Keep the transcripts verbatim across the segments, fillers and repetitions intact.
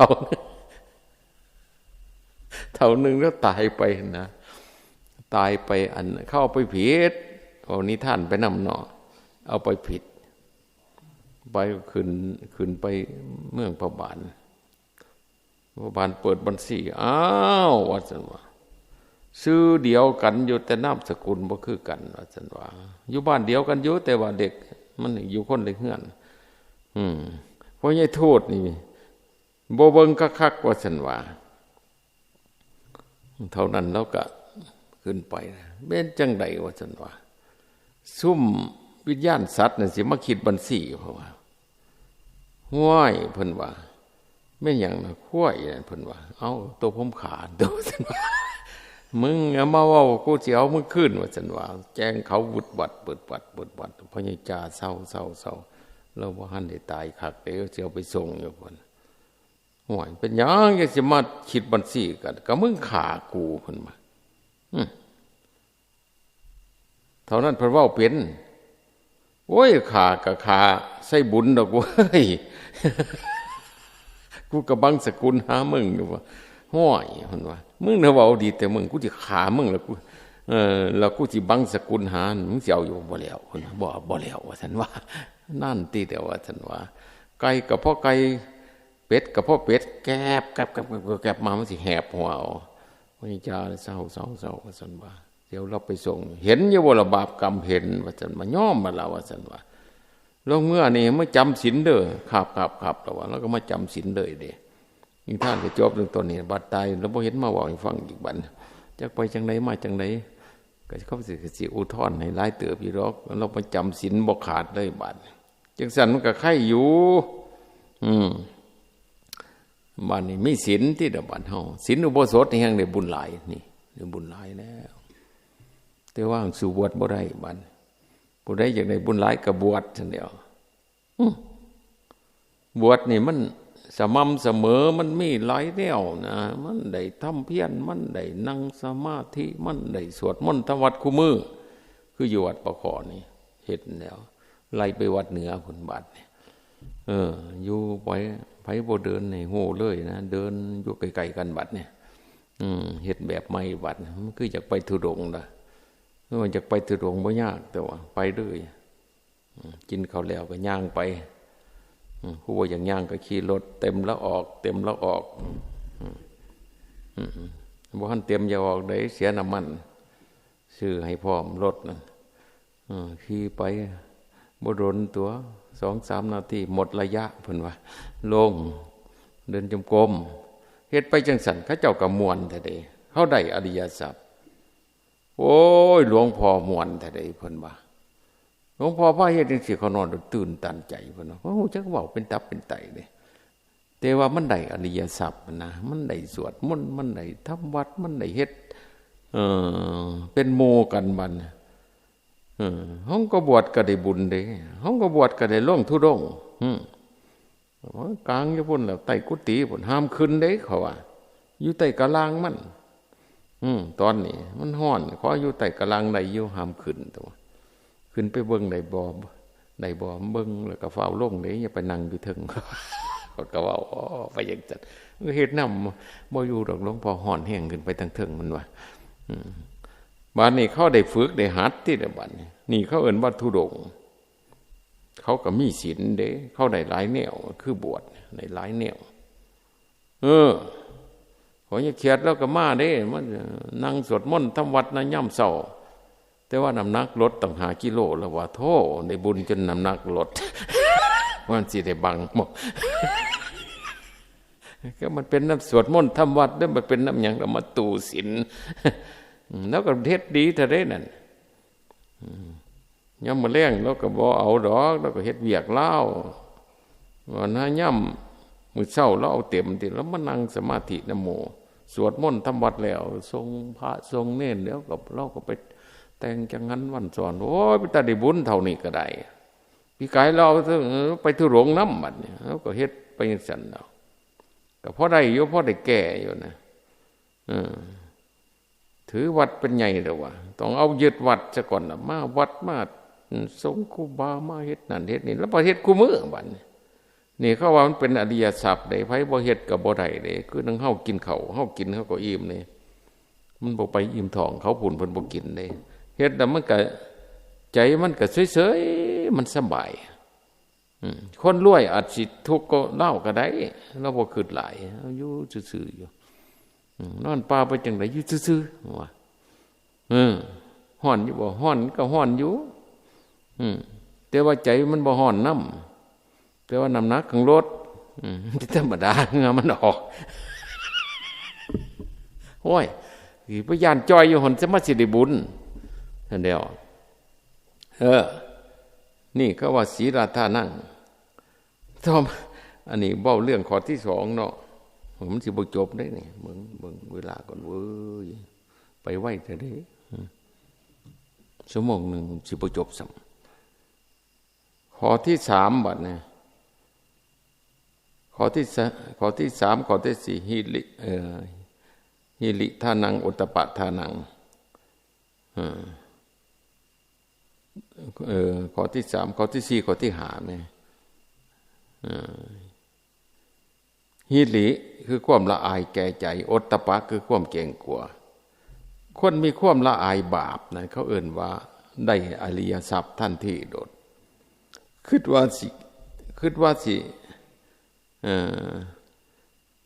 า เฒ่าหนึ่งแล้วตายไปนะ ตายไป อันเขาเอาไปผิด เอานิทานไปนำเนาะ เอาไปผิด ไปขึ้น ขึ้นไปเมืองพระบาท พระบาทเปิดบัญชี อ้าว ว่าซั่นว่า ชื่อเดียวกันอยู่แต่นามสกุลบ่คือกัน ว่าซั่นว่า อยู่บ้านเดียวกันอยู่ แต่ว่าเด็กมันอยู่คนละเฮือน อืม พ่อใหญ่โทษนี่ บ่เบิ่งคักๆ ว่าซั่นว่า เท่านั้นเราก็ขึ้นไป เป็นจั่งใด ว่าซั่นว่า ซุมวิญญาณสัตว์นั่นสิมาคิดบัญชี เพราะว่า ห้วย เพิ่นว่า แม่นหยังนะ ควายนั่น เพิ่นว่า เอ้า ตัวผมขา ตัว ซั่นว่า มึงอย่ามาเว้า กูสิเอามึงคืน ว่าซั่นว่า แจ้งเขาวุดวัด เปิดวัด เปิดวัด พ่อใหญ่จ่า เซา เซา เซา เราบ่ทันได้ตายคักเด้ สิเอาไปส่งอยู่พุ่น ห้วย เป็นหยังยังสิมาคิดบัญชีกัน ก็มึงฆ่ากู เพิ่นว่า อืม เท่านั้นเพิ่นเว้าเป็น โอ้ย ฆ่าก็ฆ่าใส่บุญดอกเว้ย กูก็บังสกุลหามึงอยู่ว่า ห้วย เพิ่นว่า มึงน่ะเว้าดีแต่มึง กูสิฆ่ามึงแล้วกู เออ แล้วกูสิบังสกุลหา มึงสิเอาอยู่บ่แล้ว เพิ่นว่า บ่ บ่แล้ว ว่าซั่นว่า นั่นติเดียว ว่าซั่นว่า ไก่ก็เพราะไก่ เป็ดก็เพราะเป็ด แกบ แกบ แกบ แกบ แกบมา มันสิแหบหัวเอา พระเจ้า เซา เซา เซา ว่าซั่นว่า เดี๋ยวเราไปส่ง เห็นอยู่บ่ล่ะ บาปกรรมเห็น ว่าซั่น มายอมมาแล้ว ว่าซั่นว่า ลงเมือนี่มาจำศีลเด้อ ครับ ครับ ครับ แล้วว่า แล้วก็มาจำศีลเลยเด้ นิทานก็จบลงตอนนี้ บัดตายแล้วบ่เห็นมาเว้าให้ฟังอีกบัด จักไปจั่งใดมาจั่งใด ก็เขาสิ สิอุทธรณ์ให้หลายเติบอยู่ดอก เรามาจำศีลบ่ขาดเลยบัด จั่งซั่นมันก็ไคอยู่ อืม บัดนี้มีศีลติเด้อบัดเฮา ศีลอุโบสถนี่แฮ่งได้บุญหลาย นี่ ได้บุญหลายแล้ว แต่ว่าสู่บวชบ่ได้บัด ผู้ใดอยากได้บุญหลายก็บวชซั่นแหล้ว อืม บวชนี่มันสม่ำเสมอ มันมีหลายแนวนะ มันได้ทำเพียร มันได้นั่งสมาธิ มันได้สวดมนต์ทำวัดคู่มื้อ คืออยู่วัดปะขอนี่ เฮ็ดแล้ว ไล่ไปวัดเหนือพุ้นบัดนี่ เออ อยู่ไป ไผบ่เดินให้ฮู้เลยนะ เดินอยู่ไกลๆกันบัดนี่ อืม เฮ็ดแบบใหม่บัด มันคืออยากไปธุดงค์นะ เออ อยากไปธุดงค์บ่ยาก แต่ว่าไปเลย อืม กินข้าวแล้วก็ย่างไป อืม ผู้บ่อยากย่างก็ขี่รถ เต็มแล้วออก เต็มแล้วออก อืม อืม บ่ทันเต็มอย่าออกเด้ เสียน้ำมัน ซื้อให้พร้อมรถนั่น อืม ขี่ไป บ่โดนตัว สองสามนาที หมดระยะ เพิ่นว่า ลง เดินจงกรม เฮ็ดไปจั่งซั่น เขาเจ้าก็ม่วนแท้เด้ เฮาได้อริยทรัพย์ โอ้ย หลวงพ่อม่วนแท้เด้ เพิ่นว่า หลวงพ่อพาเฮ็ดจั่งซี้ เขานอนตื่นตันใจ เพิ่นว่า โอ้ จักเว้าเป็นตับเป็นไตเด้ แต่ว่ามันได้อริยทรัพย์นะ มันได้สวดมนต์ มันได้ทำวัด มันได้เฮ็ด เอ่อ เป็นหมู่กันบัด เออ เฮาก็บวชก็ได้บุญเด้ เฮาก็บวชก็ได้ลงธุดงค์ อืม กลางอยู่พุ้นแหละ ใต้กุฏิพุ้น ห้ามขึ้นเด้ เขาว่า อยู่ใต้กะลางมัน อืม ตอนนี้มันฮ้อน ขออยู่ใต้กะลางได้อยู่ ห้ามขึ้น แต่ว่า ขึ้นไปเบิ่งได้บ่ ได้บ่ เบิ่งแล้วก็ฟ้าวลงเด้ อย่าไปนั่งอยู่เทิง เขาก็เว้า อ้อ ไปจั่งซั่น มันก็เฮ็ดนำ บ่อยู่ดอก หลวงพ่อฮ้อนแฮง ขึ้นไปทางเทิง มันว่า อืม บัดนี้เขาได้ฝึกได้หัดติเด้อบัดนี้ นี่เขาเอิ้นว่าธุดงค์ เขาก็มีศีลเด้ เขาได้หลายแนว คือบวชได้หลายแนว เออ พอใหญ่เขียดแล้วก็มาเด้ มันนั่งสวดมนต์ทำวัดนะยามเช้า แต่ว่าน้ำหนักลดตั้งห้ากิโลแล้วว่า โธ่ ได้บุญจนน้ำหนักลด มันสิได้บังบ่ ก็มันเป็นน้ำสวดมนต์ทำวัดเด้อ มันเป็นน้ำหยัง แล้วมาตู้ศีล อืม แล้วก็เฮ็ดดีแท้เด้นั่น อืม ยามมื้อแลงลาวก็บ่เอาดอก ลาวก็เฮ็ดเวียกลาว ว่านะ ยามมื้อเช้าลาวเอาเต็มที่ ลาวมานั่งสมาธินะโม สวดมนต์ทำวัดแล้ว ส่งพระส่งเณร แล้วก็ ลาวก็ไปแต่งจังหันวันสอน โอ้ย เป็นตาได้บุญเท่านี้ก็ได้ ปีกายลาว เออ ไปธุดงค์นำบัดนี้ ลาวก็เฮ็ดไปจั่งซั่นแล้ว ก็พอได้อยู่ พอได้แก้อยู่นะ เออ ถือวัดเป็นใหญ่แล้ววะ ต้องเอายึดวัดซะก่อนน่ะ มาวัดมา อืม ส่งครูบามาเฮ็ดนั่นเฮ็ดนี่ แล้วพอเฮ็ดคู่มื้อบัดนี้ นี่เขาว่ามันเป็นอริยทรัพย์เด้ ไผบ่เฮ็ดก็บ่ได้เด้ คือนังเฮากินข้าว เฮากินเฮาก็อิ่มนี่ มันบ่ไปอิ่มท้องเขา พุ้นเพิ่นบ่กินเด้ เฮ็ดแล้วมันก็ ใจมันก็เฉยๆ มันสบาย อืม คนรวยอาจสิทุกข์ก็เล่าก็ได้ เราบ่คิดหลาย เราอยู่ซื่อๆ อยู่ อืม นอนป่าไปจังได๋ อยู่ซื่อๆ ว่า เออ ฮ้อนอยู่บ่ ฮ้อนก็ฮ้อนอยู่ อืม แต่ว่าใจมันบ่ฮ้อนนำ แต่ว่าน้ำหนักของรถ อืม ธรรมดา เหงื่อมันออก โอ้ย สิไปย่านจ่อยอยู่หั่น จะมาสิได้บุญ ซั่นแหล้ว เออ นี่เขาว่าสีลาทานัง ต่อมา อันนี้เว้าเรื่องข้อที่สองเนาะ มันสิบ่จบเด้นี่ เบิ่ง เบิ่งเวลาก่อนเว้ย ไปไวแท้เด้ อืม ชั่วโมงหนึ่งสิบ่จบซ้ำ ข้อที่สามบัดนี้ ข้อที่สะ ข้อที่สาม ข้อที่สี่ หิริ เอ่อ หิริทานัง โอตตัปปะทานัง เออ เออ ข้อที่สาม ข้อที่สี่ ข้อที่ห้านี่ เออ หิริคือความละอายแก่ใจ โอตตัปปะคือความเกรงกลัว คนมีความละอายบาปนะ เขาเอิ้นว่าได้อริยทรัพย์ทันทีโดด คิดว่าสิ คิดว่าสิ เอ่อ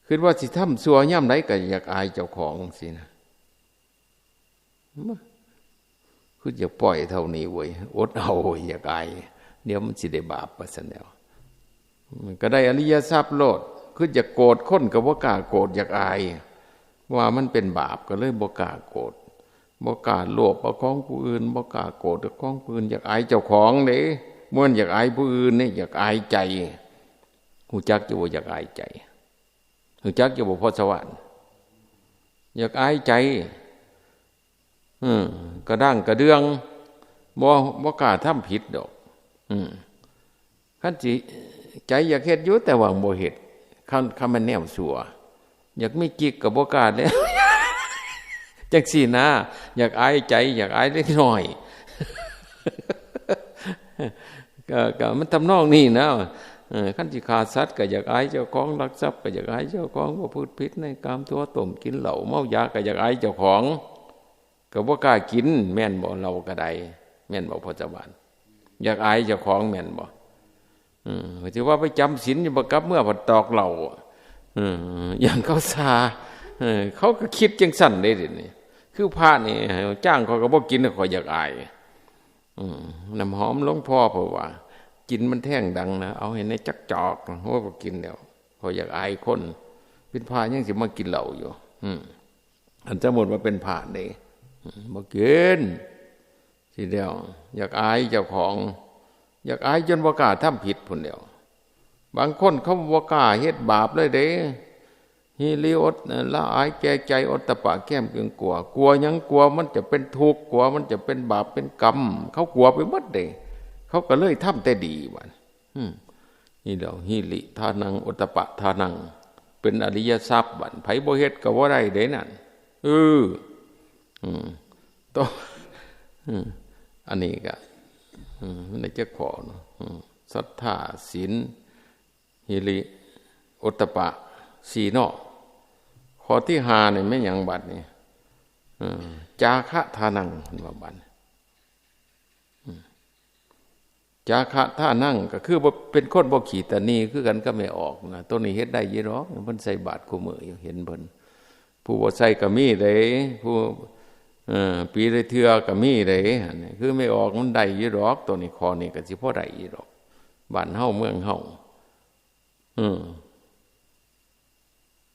คิดว่าสิทำชั่วยามใดก็อยากอายเจ้าของสินะ มา คืออยากปล่อยเท่านี้เว้ย อดเอาเว้ย อยากอาย เดี๋ยวมันสิได้บาป ว่าซั่นแหล้ว มันก็ได้อริยทรัพย์โลด คืออยากโกรธคนก็บ่กล้าโกรธ อยากอาย ว่ามันเป็นบาป ก็เลยบ่กล้าโกรธ บ่กล้าโลภเอาของผู้อื่น บ่กล้าโกรธเอาของผู้อื่น อยากอายเจ้าของเด้ บ่แม่นอยากอายผู้อื่นนี่ อยากอายใจ ฮู้จักอยู่บ่ อยากอายใจ ฮู้จักอยู่บ่ พ่อสว่าน อยากอายใจ อืม กระด้างกระเดื่อง บ่ บ่กล้าทำผิดดอก อืม คันสิ ใจอยากเฮ็ดอยู่ แต่ว่าบ่เฮ็ด คัน คันมันแนวชั่ว อยากมีกิ๊กก็บ่กล้าแล้ว จังซี่นะ อยากอายใจ อยากอายเล็กน้อย ก็ ก็มันทำนองนี้นะ เออ คันสิฆ่าสัตว์ก็อยากอายเจ้าของ ลักทรัพย์ก็อยากอายเจ้าของ ประพฤติผิดในกาม ตั๋วต้ม กินเหล้า เมายาก็อยากอายเจ้าของ ก็บ่กล้ากิน แม่นบ่ เหล้าก็ได้ แม่นบ่ พ่อสว่าน อยากอายเจ้าของ แม่นบ่ อืม สิว่าไปจำศีลอยู่ บ่กลับเมือผัดตอกเหล้า อืม อย่างเขาซา เออ เขาก็คิดจังซั่นเด้เดี๋ยวนี้ คือพระนี่ จ้างข้อยก็บ่กิน ข้อยอยากอาย อืม น้ำหอมหลวงพ่อ เพราะว่า กินมันแทงดังนะ เอาให้แหน่จักจอก โอ้ย บ่กินแล้ว ข้อยอยากอายคน เป็นพระยังสิมากินเหล้าอยู่ อืม อันสมมุติว่าเป็นพระนี่ อืม บ่กิน สิแล้ว อยากอายเจ้าของ อยากอายจนบ่กล้าทำผิดพุ้นแหล้ว บางคนเขาบ่กล้าเฮ็ดบาปเลยเด้ หิริ โอต ละอายแก่ใจ โอตตัปปะ แก้มเกรงกลัว กลัวหยัง กลัวมันจะเป็นทุกข์ กลัวมันจะเป็นบาปเป็นกรรม เขากลัวไปหมดเด้ เขาก็เลยทำแต่ดีบัด อืม นี่แหละ หิริทานัง โอตตัปปะทานัง เป็นอริยทรัพย์บัด ไผบ่เฮ็ดก็บ่ได้เด้นั่น เออ อืม ต่อ อืม อันนี้ก็ อืม มันได้จักข้อเนาะ อืม ศรัทธา ศีล หิริ โอตตัปปะ สี่เนาะ ข้อที่ห้านี่แม่นหยังบัดนี่ อืม จาคะทานัง เพิ่นว่าบัด จาคะทานัง ก็คือบ่ เป็นคนบ่ขี้ตะหนี่คือกันกับแม่ออกนะ ตัวนี้เฮ็ดได้อยู่ดอก เพิ่นใส่บาตรคู่มื้ออยู่ เห็นเพิ่น ผู้บ่ใส่ก็มีเด้ ผู้ เอ่อ ปีละเทื่อก็มีเด้ อันนี้คือแม่ออกมันได้อยู่ดอก ตัวนี้ ข้อนี้ก็สิพอได้อยู่ดอก บ้านเฮาเมืองเฮา อืม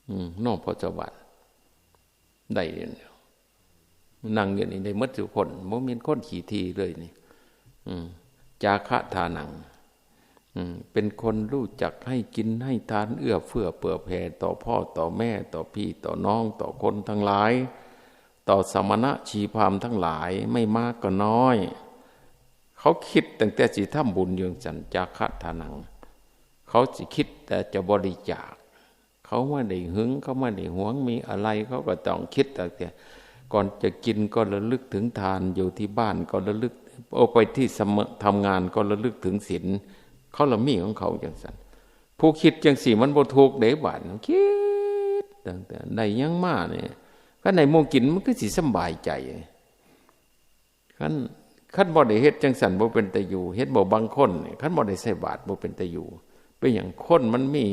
อืม เนาะ พ่อสว่าน ได้อยู่แล้ว นั่งอยู่นี่ได้หมดทุกคน บ่มีคนขี้ถี่เลยนี่ อืม จาคะทานัง อืม เป็นคนรู้จักให้กินให้ทาน เอื้อเฟื้อเผื่อแผ่ต่อพ่อต่อแม่ ต่อพี่ต่อน้อง ต่อคนทั้งหลาย ต่อสมณะชีพราหมณ์ทั้งหลาย ไม่มากก็น้อย เขาคิดตั้งแต่สิทำบุญอยู่จั่งซั้น จาคะทานัง เขาสิคิดแต่จะบริจาค เขาไม่ได้หึง เขาไม่ได้หวง มีอะไรเขาก็ต้องคิดตั้งแต่ ก่อนจะกินก็ระลึกถึงทาน อยู่ที่บ้านก็ระลึก โอ้ ไปที่สม- ทำงานก็ระลึกถึงศีล เขาละมีของเขาจั่งซั้น พ ผู้คิดจังซี่มันบ่ทุกข์เด้ บาดนี้คิดตั้งแต่ได้หยังมานี่ คันได้หมู่กินมันคือสิสำบายใจ คัน คันบ่ได้เฮ็ดจังซั่นบ่เป็นตาอยู่ เห็นบ่ บางคนนี่ คันบ่ได้ใส่บาตรบ่เป็นตาอยู่ เป็นหยัง คนมันมี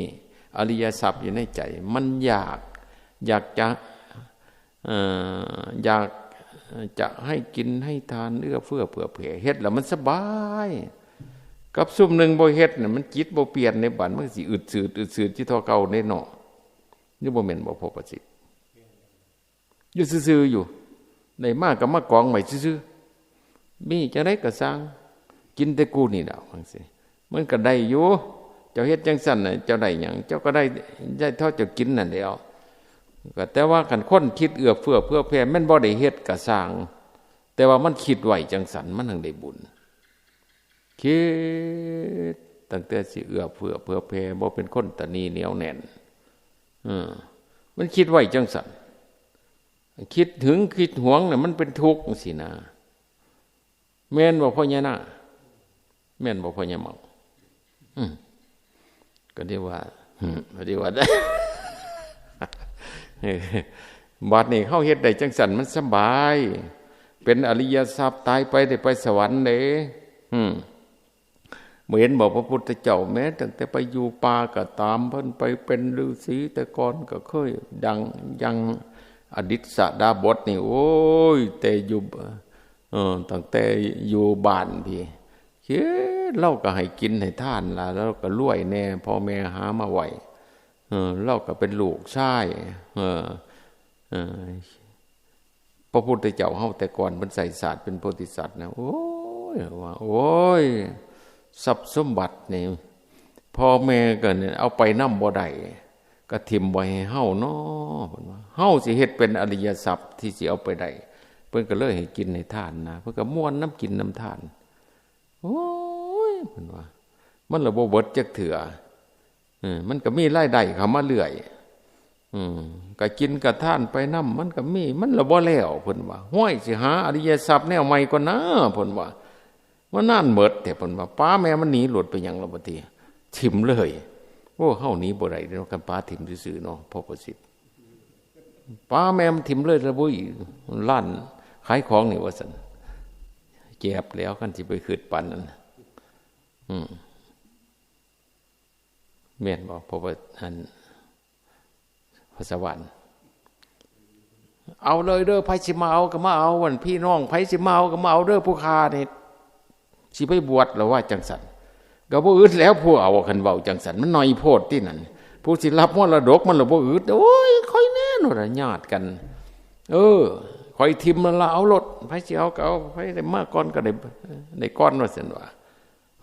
อริยทรัพย์อยู่ในใจ มันอยาก อยากจะ เอ่อ อยากจะให้กินให้ทาน เอื้อเฟื้อเผื่อแผ่ เฮ็ดแล้วมันสบาย กับซุมหนึ่งบ่เฮ็ดน่ะ มันจิตบ่เปลี่ยนในบัด มันก็สิอึดสืด อึดสืดอยู่เท่าเก่าเด้เนาะ หรือบ่แม่นบ่ พ่อประสิทธิ์ อยู่ซื่อๆ อยู่ ได้มาก็มากองไว้ซื่อๆ มีจั่งใดก็ซ่าง กินแต่กูนี่แหละ จั่งซี้ มันก็ได้อยู่ เจ้าเฮ็ดจั่งซั้นน่ะ เจ้าได้หยัง เจ้าก็ได้ ได้เท่าเจ้ากินนั่นแหล้ว ก็แต่ว่าคันคนคิดเอื้อเฟื้อเผื่อแผ่ แม่นบ่ได้เฮ็ดก็ซ่าง แต่ว่ามันคิดไว้จั่งซั้น มันถึงได้บุญ คิดตั้งแต่สิเอื้อเฟื้อเผื่อแผ่ บ่เป็นคนตะนีเหนียวแน่น เออ มันคิดไว้จั่งซั้น คิดหึงคิดหวงน่ะ มันเป็นทุกข์จั่งซี้นะ แม่นบ่ พ่อใหญ่นา แม่นบ่ พ่อใหญ่เมา อืม ก็เรียกว่า อืม ก็เรียกว่า บัดนี้เฮาเฮ็ดได้จั่งซั้น มันสบาย เป็นอริยทรัพย์ ตายไปได้ไปสวรรค์เด้ อืม บ่เห็นบ่ พระพุทธเจ้า แม้ตั้งแต่ไปอยู่ป่าก็ตาม เพิ่นไปเป็นฤาษีแต่ก่อนก็เคยดัง อย่างอดิศดาบสนี่ โอ้ย แต่อยู่ เออ ตั้งแต่อยู่บ้านพี้ เฮ็ด ลาวก็ให้กินให้ทานล่ะ ลาวก็รวยแน่ พ่อแม่หามาไว้ เออ ลาวก็เป็นลูกชาย เออ เออ พระพุทธเจ้าเฮาแต่ก่อนเพิ่นใส่ศาสตร์เป็นโพธิสัตว์นะ โอ้ย ว่า โอ้ย ทรัพย์สมบัตินี่ พ่อแม่ก็เนี่ยเอาไปนำบ่ได้ ก็ถิ่มไว้ให้เฮาเนาะ เพิ่นว่า เฮาสิเฮ็ดเป็นอริยทรัพย์ที่สิเอาไปได้ เพิ่นก็เลยให้กินให้ทานนะ เพิ่นก็ม่วนนำกินนำทาน โอ้ย เพิ่นว่า มันละบ่เบิดจักเทื่อ เออ มันก็มีรายได้เข้ามาเรื่อย อืม ก็กินก็ทานไปนำ มันก็มี มันละบ่แล้ว เพิ่นว่า ห้วย สิหาอริยทรัพย์แนวใหม่ก่อนนะ เพิ่นว่า มานานเมิดแท้ เพิ่นว่า ป้าแม่มันหนีโลด ไปหยังล่ะบัดนี้ ถิ่มเลย โอ้ เฮาหนีบ่ได้เนาะ คันป้าถิ่มซื่อๆ เนาะ พ่อประสิทธิ์ ป้าแม่มันถิ่มเลยละบุ้ย ร้านขายของนี่ว่าซั่น แจบแล้ว คันสิไปคิดปานนั้น อืม แม่นบ่ เพราะว่าอัน พระสวรรค์ เอาเลยเด้อ ไผสิมาเอาก็มาเอา อันพี่น้อง ไผสิมาเอาก็มาเอาเด้อ ผู้ข้านี่ สิไปบวชแล้วว่าจั่งซั้น ก็บ่อึดแล้ว ผู้เอา คันเว้าจั่งซั้น มันน้อยโพดตินั่น ผู้สิรับมรดกมันละบ่อึด โอ้ย ข้อยแน่นอนละ ญาติกัน เออ ข้อยถิ่มมันละ เอาโลด ไผสิเอาก็เอา ไผได้มาก่อนก็ได้ ได้ก่อน ว่าซั่นว่า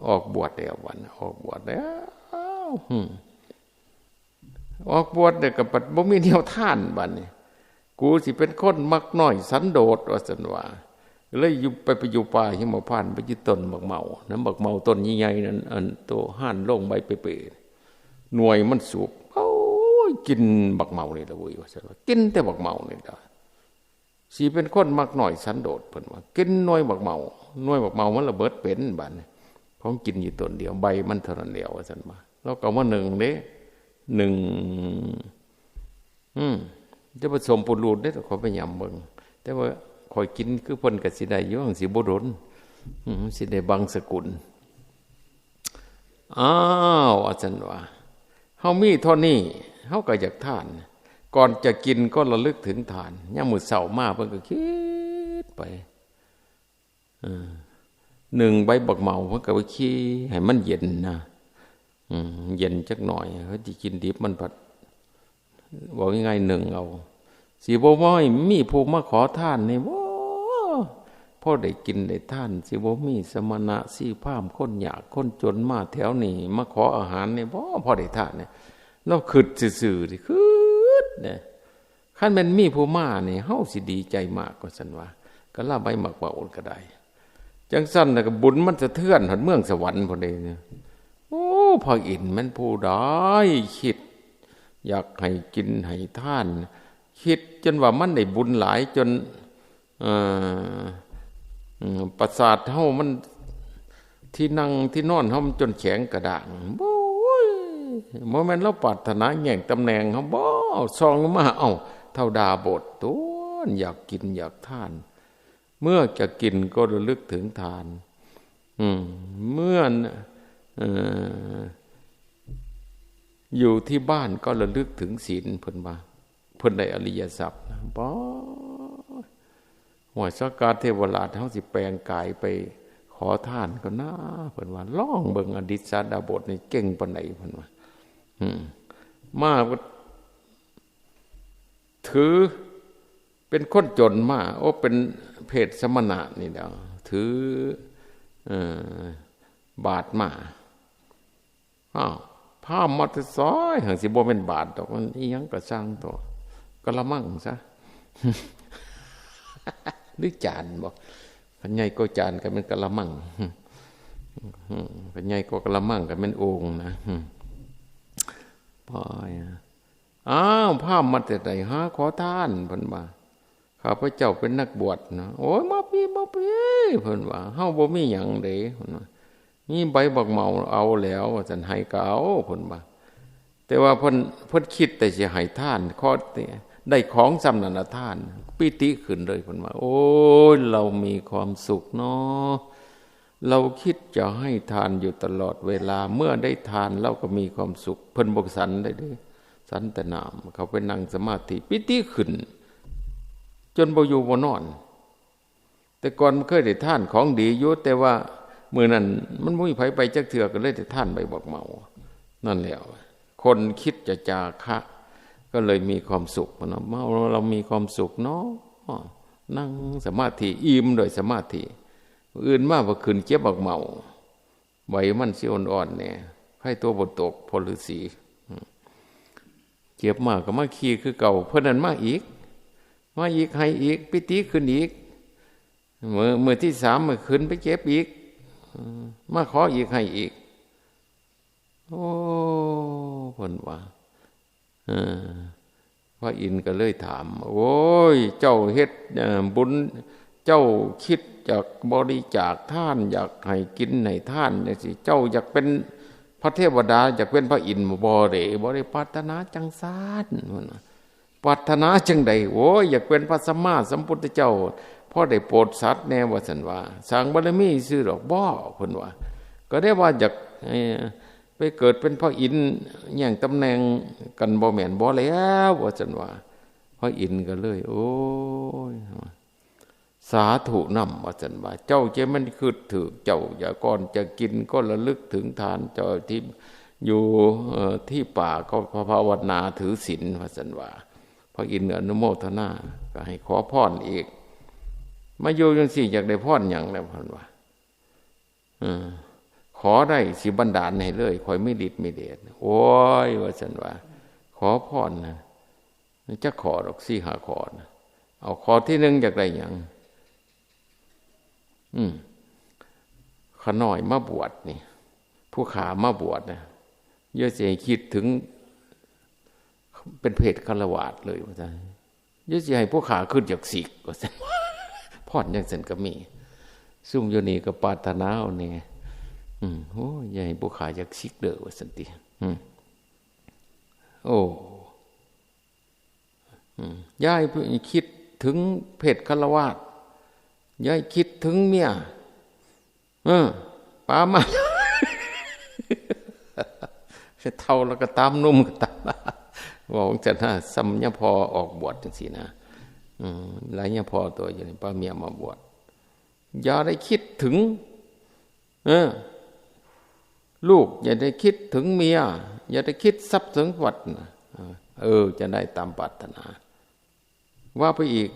ออกบวชแล้วบัดนี้ ออกบวชแล้ว อืม ออกบวชเนี่ยก็บัดบ่มีแนวทานบัดนี้ กูสิเป็นคนมักน้อยสันโดษ ว่าซั่นว่า เลยอยู่ ไป ไปอยู่ป่าหิมพานต์ ไปอยู่ต้นบักเมา นั้นบักเมาต้นใหญ่ๆ นั้น อันโตห่านโลงใบเปเป หน่วยมันสุก โอ้ย กินบักเมานี่ละเว้ย ว่าซั่นว่า กินแต่บักเมานี่ละ สิเป็นคนมักน้อยสันโดษ เพิ่นว่า กินหน่วยบักเมา หน่วยบักเมามันละเบิดเป็น บัดนี้ ของกินอยู่ต้นเดียว ใบมันเท่านั้นเดียว ว่าซั่นว่า ลาวก็เอามานึ่งเด้ นึ่ง อืม แต่ผสมปูนรูดเด้ ข้อยไปยำเบิ่ง แต่ว่าข้อยกินคือเพิ่นก็สิได้อยู่ สิบ่โดน อืม สิได้บังสกุล อ้าว ว่าซั่นว่า เฮามีเท่านี้ เฮาก็อยากทาน ก่อนจะกินก็ระลึกถึงทาน ยามมื้อเช้ามาเพิ่นก็คิดไป เออ นึ่งใบบักเมา เพิ่นก็ไปขี้ให้มันเย็นนะ อืม เย็นจักหน่อย เฮาสิกินดิบมันผัด เว้าง่ายๆ นึ่งเอา สิบ่มีผู้มาขอทานนี่บ่ พอได้กินได้ทาน สิบ่มีสมณะชีพราหมณ์ คนยากคนจนมาแถวนี้ มาขออาหารนี่บ่ พอได้ทานนี่ ลาวคิดซื่อๆ นี่ คิดนะ คันแม่นมีผู้มานี่ เฮาสิดีใจมาก ว่าซั่นว่า ก็ลาใบหมากเบาก็ได้ จั่งซั้นน่ะก็บุญมันสะเทือนฮอดเมืองสวรรค์พุ้นเด้ โอ้ พระอินทร์แม่นผู้ใดคิด อยากให้กินให้ทาน คิดจนว่ามันได้บุญหลายจน เอ่อ อืม ประสาทเฮามัน ที่นั่งที่นอนเฮามันจนแข็งกระด้าง โอ้ย บ่แม่นเราปรารถนาแย่งตำแหน่งเฮาบ่ ส่องลงมา เอ้า เฒ่าดาบส ตั๊ว อยากกินอยากทาน เมื่อจะกินก็ระลึกถึงทาน อืม เมื่อ เอ่อ อยู่ที่บ้านก็ระลึกถึงศีล เพิ่นว่า เพิ่นได้อริยทรัพย์นะ บ่ ห้วย สักกาเทวราช เฮาสิแปลงกายไปขอทานก่อนนะ เพิ่นว่า ลองเบิ่ง อดิศดาบสนี่เก่งปานใด เพิ่นว่า อืม มาก็ถือเป็นคนจนมา โอ้ เป็นเพศสมณะนี่แหละ ถือ เอ่อ บาตรมา อ้าว พราหมณ์มาแต่ไส หังสิบ่แม่นบาตรดอก มันอิหยังก็ซ่างตั๊ว กะละมังซะ หรือจานบ่ คันใหญ่กว่าจานก็แม่นกะละมัง คันใหญ่กว่ากะละมังก็แม่นโอ่งนะ ปอย อ้าว พราหมณ์มาแต่ไส หาขอทาน เพิ่นว่า ข้าพเจ้าเป็นนักบวชนะ โอ้ย มาพี้ มาพี้ เพิ่นว่า เฮาบ่มีหยังเด้ เพิ่นว่า มีใบบักเหมาเอาแล้ว ว่าซั่น ให้ก็เอา เพิ่นว่า แต่ว่าเพิ่น เพิ่นคิดแต่สิให้ทาน ขอ ได้ของส่ำนั้นละทาน ปีติขึ้นเลย เพิ่นว่า โอ้ย เรามีความสุขเนาะ เราคิดจะให้ทานอยู่ตลอดเวลา เมื่อได้ทานเราก็มีความสุข เพิ่นบ่สันได้เด้ สันแต่น้ำ เขาไปนั่งสมาธิ ปีติขึ้น จนบ่อยู่บ่นอน แต่ก่อนมันเคยได้ทานของดีอยู่ แต่ว่ามื้อนั้นมันบ่มีไผไปจักเทื่อ ก็เลยได้ทานใบบักเหมา นั่นแหละ คนคิดจะจาคะ ก็เลยมีความสุขเนาะ เฮา เรามีความสุขเนาะ นั่งสมาธิ อิ่มด้วยสมาธิ มื้ออื่นมาบ่ขึ้นเก็บบักเหมา ใบมันสิอ่อนๆแหน่ ไผตั๊วบ่ตก พ่อฤาษี อืม เก็บมาก็มาขี่คือเก่า เพิ่นนั่นมาอีก มาอีก ให้อีก ปีติขึ้นอีก มื้อ มื้อที่สาม มื้อขึ้นไปเก็บอีก อืม มาขออีก ให้อีก โอ้ เพิ่นว่า เออ พระอินทร์ก็เลยถาม โอ้ย เจ้าเฮ็ด เอ่อ บุญ เจ้าคิดอยากบริจาคทาน อยากให้กินให้ทานจังซี้ เจ้าอยากเป็นพระเทวดา อยากเป็นพระอินทร์บ่เด้ บ่ได้ปรารถนาจังซั้น เพิ่นว่า ปรารถนาจังใด โอ้ย อยากเป็นพระสัมมาสัมพุทธเจ้า พอได้โปรดสัตว์แหน่ ว่าซั่นว่า สร้างบารมีซื่อดอกบ่ เพิ่นว่า ก็ได้ว่าอยาก เอ่อ ไปเกิดเป็นพระอินทร์แย่งตำแหน่งกันบ่แม่นบ่แล้ว ว่าซั่นว่า พระอินทร์ก็เลย โอ้ย สาธุนำ ว่าซั่นว่า เจ้าจะแม่นคิดถูก เจ้าอย่าก่อนจะกินก็ระลึกถึงทาน เจ้าที่อยู่ เอ่อ ที่ป่าก็ภาวนาถือศีล ว่าซั่นว่า พระอินทร์อนุโมทนา ก็ให้ขอพรอีก มาอยู่จังซี้อยากได้พรหยังแล้ว เพิ่นว่า เออ ขอได้สิบันดาลให้เลย ข้อยมีฤทธิ์มีเดช โอ้ย ว่าซั่นว่า ขอพรนะ จักข้อดอก สี่ห้าข้อนะ เอาข้อที่หนึ่งอยากได้หยัง อืม ข้าน้อยมาบวชนี่ ผู้ข้ามาบวชนะ อย่าสิให้คิดถึงเป็นเพศฆราวาสเลย ว่าซั่น อย่าสิให้ผู้ข้าคิดอยากสิก ว่าซั่น พรจังซั่นก็มี ซุมอยู่นี่ก็ปรารถนาเอาแหน่ อืม โอ้ย อย่าให้ผู้ข้าอยากสิกเด้อ ว่าซั่นติ อืม โอ้ อืม อย่าให้คิดถึงเพศฆราวาส อย่าให้คิดถึงเมีย เออ ปามา เฒ่าแล้วก็ตามหนุ่มก็ตาม เว้าจังซั่นนะ ส่ำยามพ่อออกบวชจังซี้นะ อืม หลายยามพ่อตั๊วอยู่นี่ ปาเมียมาบวช อย่าได้คิดถึง เออ ลูกอย่าได้คิดถึงเมีย อย่าได้คิดทรัพย์สมบัตินะ เออ จะได้ตามปรารถนา ว่าไปอีก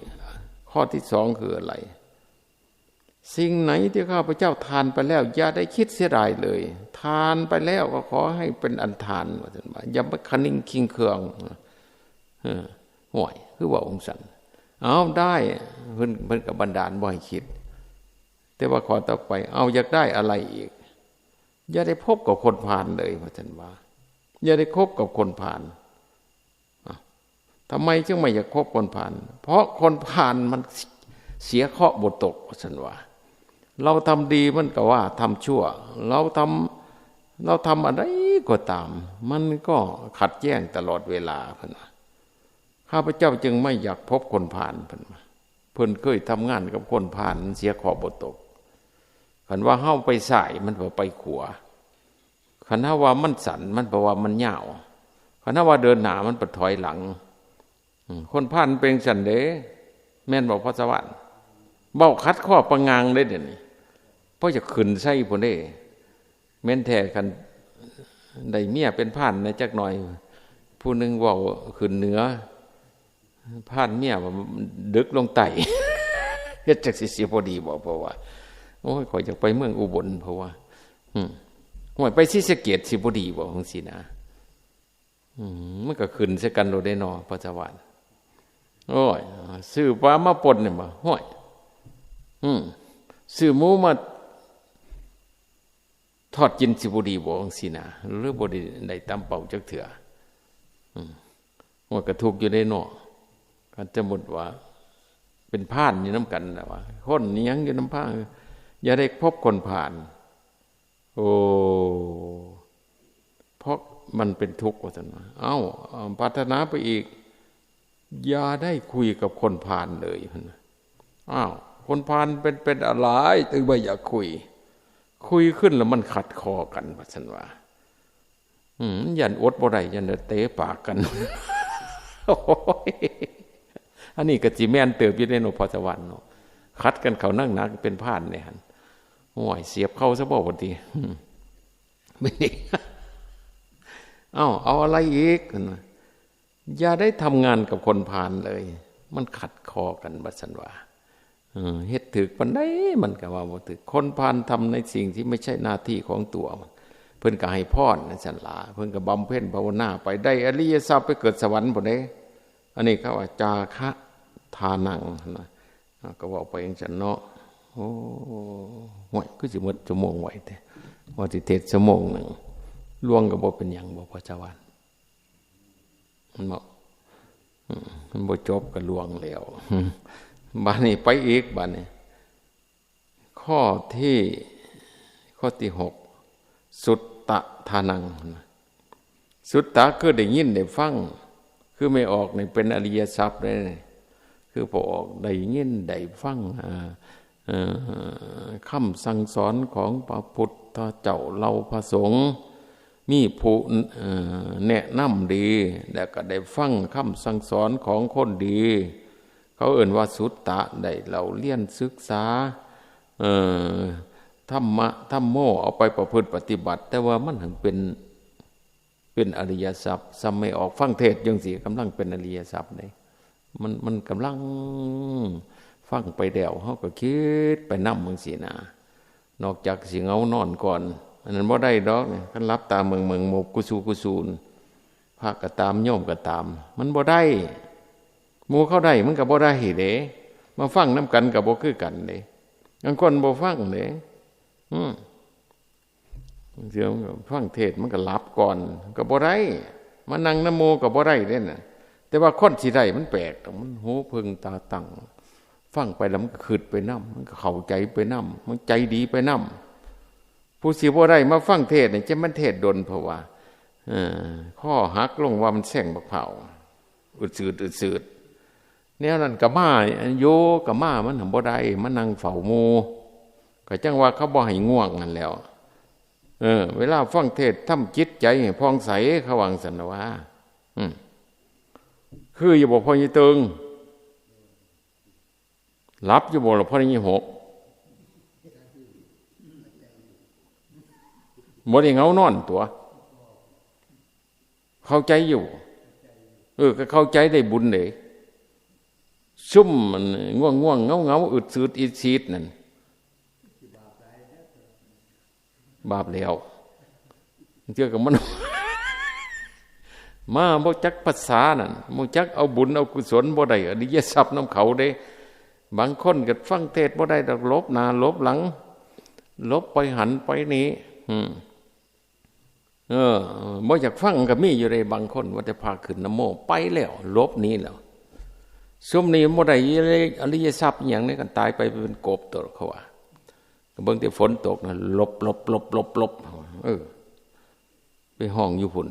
ข้อที่สองคืออะไร สิ่งไหนที่ข้าพเจ้าทานไปแล้ว อย่าได้คิดเสียดายเลย ทานไปแล้วก็ขอให้เป็นอันทาน ว่าซั่นว่า อย่าไปคะนิงคิงเคือง เออ ห่วย คือว่าจังซั่น เอาได้ เพิ่น เพิ่นก็บันดาลบ่ให้คิด แต่ว่าข้อต่อไป เอา อยากได้อะไรอีก อย่าได้พบกับคนพาลเลย ว่าซั่นว่า อย่าได้คบกับคนพาล อ่ะ ทำไมจึงไม่อยากคบคนพาล เพราะคนพาลมันเสียเคราะห์บ่ตก ว่าซั่นว่า เราทำดีมันก็ว่าทำชั่ว เราทำ เราทำอันใด ก็ตาม มันก็ขัดแย้งตลอดเวลา เพิ่นว่า ข้าพเจ้าจึงไม่อยากพบคนพาล เพิ่นว่า เพิ่นเคยทำงานกับคนพาล เสียข้อบ่ตก คันว่าเฮาไปซ้าย มันก็ไปขวา คันเฮาว่ามันสั้น มันก็ว่ามันยาว คันเฮาว่าเดินหน้า มันก็ถอยหลัง อืม คนพาลเป็นจั่งซั้นเด้ แม่นบ่ พ่อสวัสดิ์ เว้าขัดข้อปะงางเด้เดี๋ยวนี้ เพราะจะขึ้นใส่พุ้นเด้ แม่นแท้ คันได้เมียเป็นพาลแหน่จักหน่อย ผู้หนึ่งเว้าขึ้นเหนือ พาลเมียว่าดึกลงใต้ เฮ็ดจั่งสิ สิพอดีบ่ เพราะว่า โอ้ย ข้อยอยากไปเมืองอุบล เพราะว่า อืม ห้วย ไปศรีสะเกษสิพอดีบ่ จั่งซี้นะ อืม มันก็ขึ้นใส่กันโลดเด้เนาะ พ่อสวัสดิ์ โอ้ย ซื้อปลามาป่นนี่บ่ ห้วย อืม ซื้อหมูมาทอดกินสิบ่ดีบ่ จั่งซี้นะ หรือบ่ได้ ได้ตามเป้าจักเทื่อ อืม มันก็ทุกข์อยู่เด้เนาะ คันสมมุติว่า เป็นพาลอยู่นำกันน่ะว่า คนอิหยังอยู่นำพาล อย่าได้พบคนพาล โอ้ เพราะมันเป็นทุกข์ ว่าซั่นว่า เอ้า เอ่อ ปรารถนาไปอีก อย่าได้คุยกับคนพาลเลย อ้าว คนพาลเป็น เป็นอะไร ถึงไม่อยากคุย คุยขึ้นแล้วมันขัดคอกัน ว่าซั่นว่า อืม ย่านอดบ่ได้ ย่านเตะปากกัน โอ้ย อันนี้ก็สิแม่นเติบอยู่เด้เนาะ พ่อสวัสดิ์เนาะ ขัดกันเข้าหนักๆ เป็นพาลเนี่ยหั่น โอ้ย เสียบเข้าซะบ่ บัดนี้ อืม ไม่ดี เอ้า เอาอะไรอีก อย่าได้ทำงานกับคนพาลเลย มันขัดคอกัน ว่าซั่นว่า เออ เฮ็ดถูกปานใดมันก็ว่าบ่ถูก คนพาลทำในสิ่งที่ไม่ใช่หน้าที่ของตัว เพิ่นก็ให้พรจั่งซั้นล่ะ เพิ่นก็บำเพ็ญภาวนาไป ได้อริยทรัพย์ ไปเกิดสวรรค์พุ้นเด้ อันนี้เขาว่า จาคะทานัง นะ อ่า ก็เว้าไปจั่งซั้นเนาะ โอ้ ห้วย คือสิหมดชั่วโมงไวแท้ ว่าสิเทศน์ชั่วโมงหนึ่ง ลวงก็บ่เป็นหยังบ่ พ่อสวัสดิ์ มันบ่ อืม มันบ่จบก็ลวงแล้ว บาดนี้ไปอีก บาดนี้ ข้อที่ ข้อที่หก สุตตะทานัง นะ สุตตะคือได้ยินได้ฟัง คือแม่ออกนี่เป็นอริยทรัพย์เลย คือพ่อออกได้ยินได้ฟัง อ่า เอ่อ คำสั่งสอนของพระพุทธเจ้า เหล่าพระสงฆ์ มีผู้ เอ่อ แนะนำดี แล้วก็ได้ฟังคำสั่งสอนของคนดี เขาเอิ้นว่าสุตตะ ได้เล่าเรียนศึกษา เอ่อ ธรรมะ ธัมโม เอาไปประพฤติปฏิบัติ แต่ว่ามันหั้นเป็น เป็นอริยทรัพย์ ส่ำแม่ออกฟังเทศน์จั่งซี้ กำลังเป็นอริยทรัพย์เด้ มัน มันกำลังฟังไปแล้ว เฮาก็คิดไปนำจั่งซี้นะ นอกจากสิเหงานอนก่อน อันนั้นบ่ได้ดอกเนี่ย คันหลับตาเมิงๆ หมอบกุสูกุสูน พระก็ตาม โยมก็ตาม มันบ่ได้ หมู่เขาได้ มันก็บ่ได้เด้ มาฟังนำกันก็บ่คือกันเด้ บางคนบ่ฟังเด้ อืม บางเทื่อมันก็ฟังเทศน์มันก็หลับก่อน ก็บ่ได้ มานั่งนำหมู่ก็บ่ได้เด้น่ะ แต่ว่าคนสิได้มันแปลก มันหูผึ่งตาตั้ง ฟังไปแล้วมันก็คิดไปนำ มันก็เข้าใจไปนำ มันใจดีไปนำ ผู้สิบ่ได้มาฟังเทศน์นี่ จะมันเทศน์ดน เพราะว่า เออ คอหักลงว่ามันแซงบักพร้าว อึดสืด อึดสืด แนวนั้นก็มาอยู่ ก็มา มันหั้นบ่ได้ มานั่งเฝ้าหมู่ ก็จั่งว่าเขาบ่ให้ง่วงนั่นแหล้ว เออ เวลาฟังเทศน์ทำจิตใจให้ผ่องใส เขาว่าจั่งซั้นว่า อืม คืออยู่บ่ พ่อใหญ่เติง หลับอยู่บ่ล่ะ พ่อใหญ่หก บ่ได้เหงานอนตั๊ว เข้าใจอยู่ เออ ก็เข้าใจได้บุญเด้ ซุมมันง่วงๆ เหงาๆ อึดสืดอิดสีดนั่น บาปแล้ว เทื่อกับมัน มาบ่จักภาษานั่น บ่จักเอาบุญเอากุศล บ่ได้อริยทรัพย์นำเขาเด้ บางคนก็ฟังเทศน์บ่ได้ดอก หลบหน้าหลบหลัง หลบไปหั้นไปนี่ อืม เออ บ่อยากฟังก็มีอยู่เด้ บางคนว่าแต่พาขึ้นนะโม ไปแล้ว หลบหนีแล้ว ซุมนี้บ่ได้อริยทรัพย์อิหยังนี่ กันตายไปเป็นกบตั๊ว เขาว่า ก็เบิ่งแต่ฝนตกนะ หลบ หลบ หลบ หลบ หลบ เออ ไปฮ้องอยู่พุ้น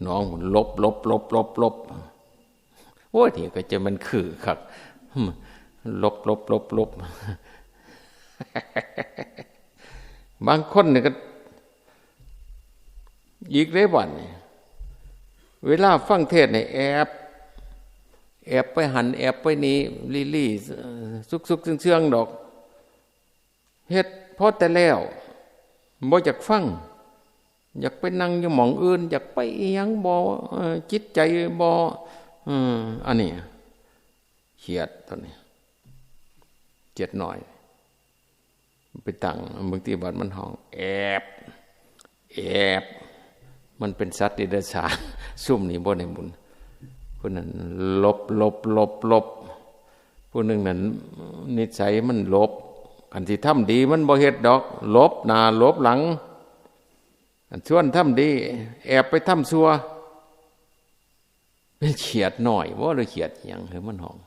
หนองพุ้น หลบ หลบ หลบ หลบ หลบ โอ้ย นี่ก็จะมันคือคัก หลบ หลบ หลบ หลบ บางคนนี่ก็ อีกเด้บัดนี่ เวลาฟังเทศน์นี่แอบ แอบไปหั้น แอบไปนี่ ลี้ๆ เอ่อ ซุกๆ เซื่องๆ ดอก เฮ็ดพอแต่แล้ว บ่อยากฟัง อยากไปนั่งอยู่หม่องอื่น อยากไปอิหยังบ่ เอ่อ จิตใจบ่ เอ่อ อันนี้ เขียดตัวนี้ เขียดน้อย ไปตั้ง บางทีบัดมันฮ้อง แอบ แอบ มันเป็นสัตว์เดรัจฉาน ซุมนี้บ่ได้บุญ ผู้นั้นหลบ หลบ หลบ หลบ ผู้หนึ่งนั้นนิสัยมันหลบ คันสิทำดีมันบ่เฮ็ดดอก หลบหน้า หลบหลัง อันชวนทำดี แอบไปทำชั่ว เป็นเขียดน้อยบ่ หรือเขียดหยัง คือมันฮ้อง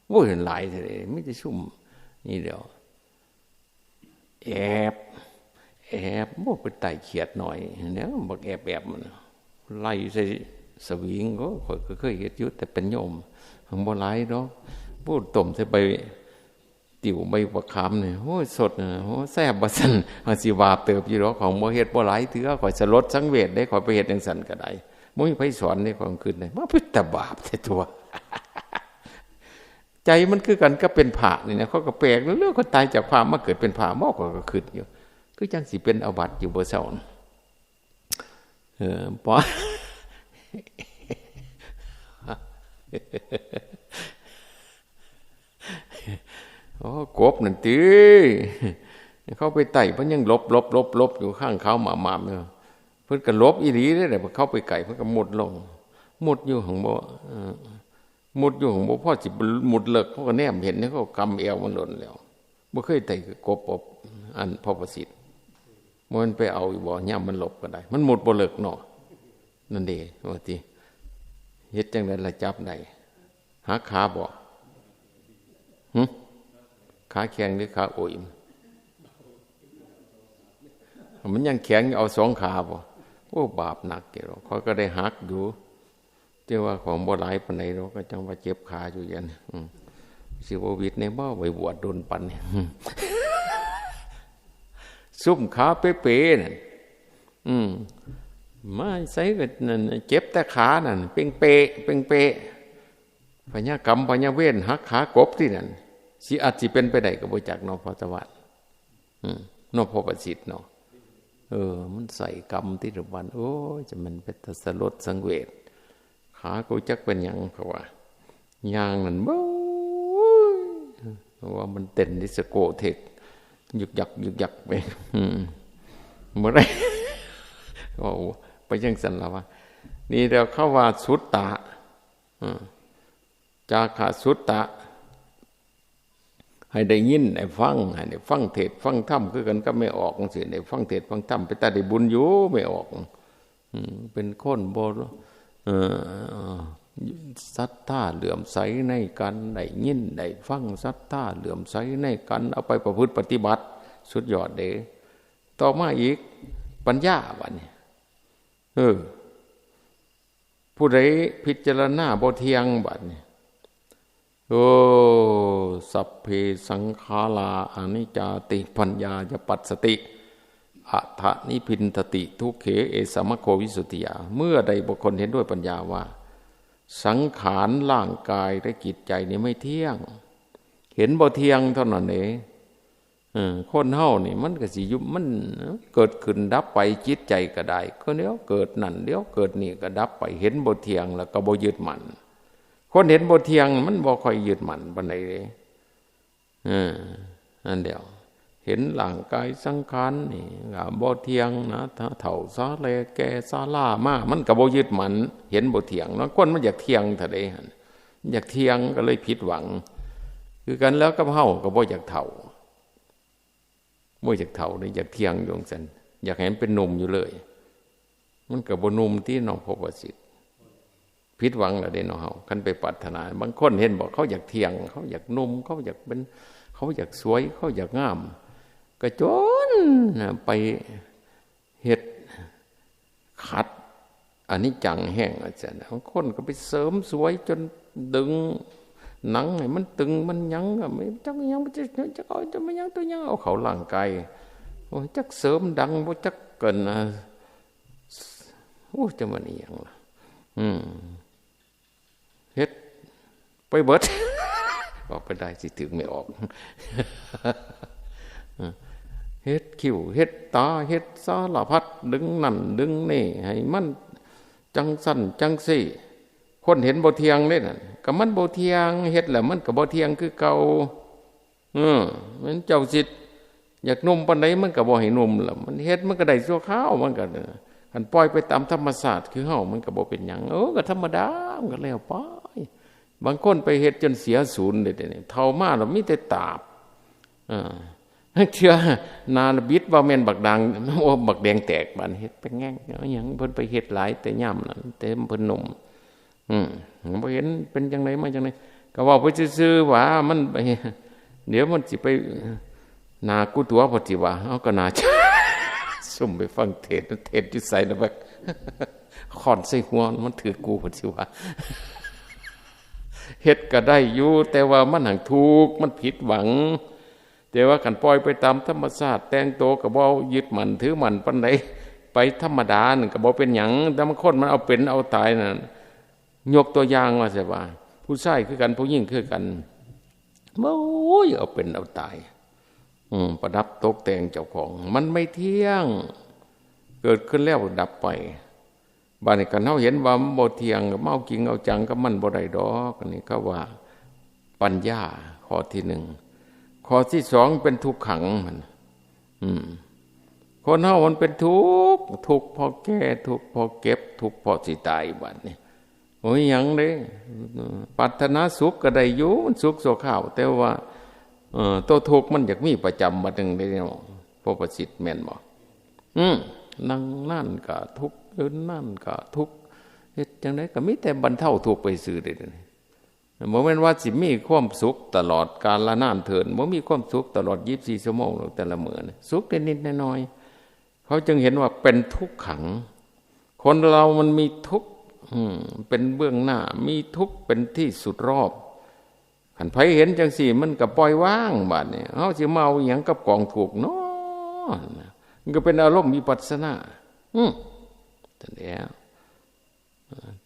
โอ้ย หลายแท้เด้ มีแต่ซุมนี่แหล้ว แอบ แอบ บ่ ไปไต่เขียดน้อย เนี่ย บักแอบแอบมัน ไล่ใส่สวิง โอ้ ข้อยก็เคยเฮ็ดอยู่ แต่เป็นโยม หั้งบ่หลายดอก โอ้ ต้มใส่ใบ ติ๋วใบบักขามนี่ โอ้ย สดน่ะ โอ้ย แซ่บ ว่าซั่น หั้งสิว่าเติบอยู่ดอก ของบ่เฮ็ดบ่หลายเทื่อ ข้อยสลดสังเวชเด้ ข้อยไปเฮ็ดจั่งซั่นก็ได้ บ่มีไผสอนเด้ ข้อยคิดได้ มาเป็นตาบาปแท้ตัว ใจมันคือกันกับเป็นพระนี่นะ เขาก็แปลก เรื่องคนตายจากพระมาเกิดเป็นพระ บ่ ข้อยก็คิดอยู่ คือจั่งสิเป็นอาบัติอยู่บ่เซา เออ พอ โอ้ กบนั่นติ เข้าไปไต่ เพิ่นยังหลบ หลบ หลบ หลบอยู่ ข้างขาวหมาบๆ อยู่ เพิ่นก็หลบอีหลีเด้ เข้าไปใกล้ เพิ่นก็มุดลง มุดอยู่หั้งบ่ เออ มุดอยู่หั้งบ่ พอสิมุดเลิก เขาก็แนมเห็น เขาก็กำแอวมันหล่นแล้ว บ่เคยไต่กบอบ อันพระประสิทธิ์ บ่แม่นไปเอาอยู่บ่ ยามมันหลบก็ได้ มันมุดบ่เลิกเนาะ นั่นเด้ ว่าติ เฮ็ดจั่งใด๋ล่ะจับได้ หักขาบ่ หึ ขาแข็งหรือขาอ่อย มันยังแข็งอยู่ เอาสองขาบ่ โอ้ บาปหนักแก่ ข้อยก็ได้หักอยู่ แต่ว่าของบ่หลายปานใด๋ดอก ก็จั่งว่าเจ็บขาอยู่เดี๋ยวนี้ อืม สิบ่หวิดแน่บ่ ไปบวชโดนปานนี้ อืม ซุมขาเป๋ๆ นั่น อืม มาใส่ก็นั่น เจ็บแต่ขานั่น เป่งเปะ เป่งเปะ พญากรรมพญาเวรหักขากบตินั่น สิอาจสิเป็นไปได้ก็บ่จักเนาะ พระสวัสดิ์ อืม เนาะ พระประสิทธิ์เนาะ เออ มันใส่กรรมติละบัด โอ้ย จะมันเป็นตาสลดสังเวช ขากูจักเป็นหยัง เขาว่า ย่างนั่น โอ้ย ว่ามันเต้นดิสโกเทก ยึกยัก ยึกยักไป อืม บ่ได้ โอ้ ไปจั่งซั่นล่ะวะ นี่เดี๋ยวเขาว่าสุตตะ อืม จาคะสุตตะ ให้ได้ยินได้ฟัง ให้ได้ฟังเทศน์ฟังธรรม คือกันกับแม่ออกจั่งซี้ ได้ฟังเทศน์ฟังธรรม เป็นตาได้บุญอยู่ แม่ออก อืม เป็นคนบ่ เอ่อ ศรัทธาเหลื่อมใสในการได้ยินได้ฟัง ศรัทธาเหลื่อมใสในการเอาไปประพฤติปฏิบัติ สุดยอดเด้ ต่อมาอีก ปัญญาบัดนี้ เออ ผู้ใดพิจารณาบ่เที่ยงบัดนี้ โอ้ สัพเพสังขาราอนิจจาติ ปัญญายปัสสติ อัฏฐนิพพินทติ ทุกเข เอสะมัคโควิสุทธิยา เมื่อใดบุคคลเห็นด้วยปัญญาว่า สังขารร่างกายและจิตใจนี่ไม่เที่ยง เห็นบ่เที่ยงเท่านั้นเอง เออ คนเฮานี่มันก็สิอยู่ มันเกิดขึ้นดับไป จิตใจก็ได้ ก็เดี๋ยวเกิดนั่น เดี๋ยวเกิดนี่ก็ดับไป เห็นบ่เที่ยงแล้วก็บ่ยึดมั่น คนเห็นบ่เที่ยงมันบ่ค่อยยึดมั่นปานใดเด้ เออ อันเดียว เห็นร่างกายสังขารนี่ก็บ่เที่ยงนะ ถ้าเฒ่าซาแลแก่ซาลามา มันก็บ่ยึดมั่น เห็นบ่เที่ยงเนาะ คนมันอยากเที่ยงเท่าใดหั่น อยากเที่ยงก็เลยผิดหวัง คือกันแล้วกับเฮาก็บ่อยากเฒ่า บ่อยากเฒ่านี่ อยากเที่ยงอยู่จั่งซั่น อยากให้มันเป็นหนุ่มอยู่เลย มันก็บ่หนุ่มติเนาะ พระประสิทธิ์ ผิดหวังแล้วเด้เนาะเฮา คันไปปรารถนา บางคนเห็นบ่ เขาอยากเที่ยง เขาอยากหนุ่ม เขาอยากเป็น เขาอยากสวย เขาอยากงาม ก็จนไปเฮ็ด ขัดอนิจจังแห้ง อาจารย์ บางคนก็ไปเสริมสวยจนดึงหนังให้มันตึงมันหยังก็ไม่จักหยัง จักเอาจะไม่หยังตัวหยัง เอาเข้าร่างกาย โอ้ย จักเสริมดังบ่จักเกินนะ โอ้ย จะมันอีหยังล่ะ อืม เฮ็ดไปเบิด บอกไปได้สิถึงไม่ออก เฮ็ดคิ้ว เฮ็ดตา เฮ็ดสารพัด ดึงนั่นดึงนี่ ให้มันจังสั่นจังซี่ คนเห็นบ่เที่ยงเด้นั่น ก็มันบ่เที่ยง เฮ็ดแล้วมันก็บ่เที่ยงคือเก่า เออ มันเจ้าสิอยากหนุ่มปานใดมันก็บ่ให้หนุ่มล่ะ มันเฮ็ดมันก็ได้ชั่วคราว มันก็ คันปล่อยไปตามธรรมชาติคือเฮา มันก็บ่เป็นหยัง เออ ก็ธรรมดา มันก็แล้วไป บางคนไปเฮ็ดจนเสียศูนย์เด้ เดี๋ยวนี้ เฒ่ามาแล้วมีแต่ตาบ เออ เทื่อหน้าละบิดว่าแม่นบักดัง โอ้ บักแดงแตก บาดนี้เฮ็ดไปแง่ง เอาหยัง เพิ่นไปเฮ็ดหลายแต่ยามนั้น แต่เพิ่นหนุ่ม อืม บ่เห็นเป็นจังได๋มาจังได๋ ก็เว้าไปซื่อๆ ว่ามันไป เดี๋ยวมันสิไป หน้ากูตั๋ว เพิ่นสิว่า เอาก็น่าจะ ซุ่มไปฟังเทศน์ เทศน์อยู่ไสนะบัก ค้อนใส่หัว มันถือกู เพิ่นสิว่า เฮ็ดก็ได้อยู่ แต่ว่ามันหั้นทุกข์ มันผิดหวัง แต่ว่าคันปล่อยไปตามธรรมชาติ แต่งตัวก็บ่ยึดมั่นถือมั่นปานใด ไปธรรมดานั่นก็บ่เป็นหยัง แต่บางคนมันเอาเป็นเอาตายนั่น ยกตัวอย่างว่าซะว่า ผู้ชายคือกัน ผู้หญิงคือกัน โอ้ย เอาเป็นเอาตาย อืม ประดับตกแต่งเจ้าของ มันไม่เที่ยง เกิดขึ้นแล้วดับไป บาดนี้คันเฮาเห็นว่ามันบ่เที่ยง ก็มาเอาจริงเอาจังกับมันบ่ได้ดอก อันนี้เขาว่าปัญญาข้อที่หนึ่ง ข้อที่สองเป็นทุกขังมัน อืม คนเฮามันเป็นทุกข์ ทุกข์เพราะแก่ ทุกข์เพราะเจ็บ ทุกข์เพราะสิตาย บาดนี้ โอ้ย หยังเด้ ปรารถนาสุขก็ได้อยู่ มันสุขชั่วคราว แต่ว่า เอ่อ ตัวทุกข์มันอยากมีประจำ บัดหนึ่งเด้เนาะ พระประสิทธิ์แม่นบ่ อืม นั่งนั่นก็ทุกข์ ยืนนั่นก็ทุกข์ เฮ็ดจังได๋ก็มีแต่บรรเทาทุกข์ไปซื่อเด้ บ่แม่นว่าสิมีความสุขตลอดกาลนานเทิน บ่มีความสุขตลอดยี่สิบสี่ชั่วโมงหรอก แต่ละมื้อนะ สุขนิดๆหน่อยๆ เขาจึงเห็นว่าเป็นทุกขัง คนเรามันมีทุกข์ อืม เป็นเบื้องหน้า มีทุกข์เป็นที่สุดรอบ คันไผเห็นจังซี่ มันก็ปล่อยวาง บาดนี้ เฮาสิมาเอาอิหยังกับกองทุกข์เนาะ มันก็เป็นอารมณ์วิปัสสนา อืม นั่นแหละ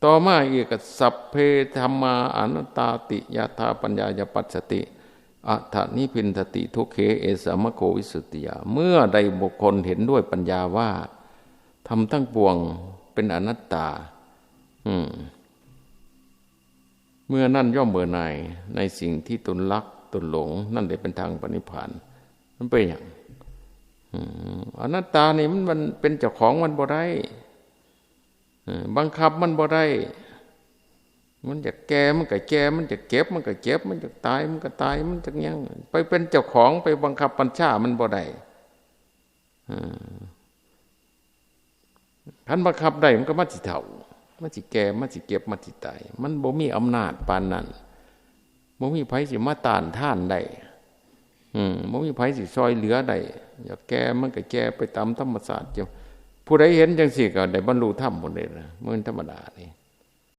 ต่อมาอีกก็ สัพเพธัมมาอนัตตาติ ยถาปัญญายาปัสสติ อัฏฐนิพพินธติ ทุกเข เอสะมัคโควิสุทธิยา เมื่อใดบุคคลเห็นด้วยปัญญาว่า ธรรมทั้งปวงเป็นอนัตตา อืม เมื่อนั้นย่อมเบื่อหน่ายในสิ่งที่ตนรักตนหลง นั่นแหละเป็นทางไปนิพพาน มันเป็นหยัง อืม อนัตตานี่มัน มันเป็นเจ้าของมันบ่ได้ เออ บังคับมันบ่ได้ มันจะแก่มันก็แก่ มันจะเจ็บมันก็เจ็บ มันจะตายมันก็ตาย มันจะหยัง ไปเป็นเจ้าของ ไปบังคับบัญชามันบ่ได้ เออ คันบังคับได้มันก็มาสิเฒ่า มาสิแก่ มาสิเจ็บ มาสิตาย มันบ่มีอำนาจปานนั้น บ่มีไผสิมาต้านทานได้ อืม บ่มีไผสิซ่อยเหลือได้ อยากแก่มันก็แก่ไปตามธรรมชาติ เจ้า ผู้ใดเห็นจังซี่ก็ได้บรรลุธรรมหมดเลยนะ มันธรรมดานี่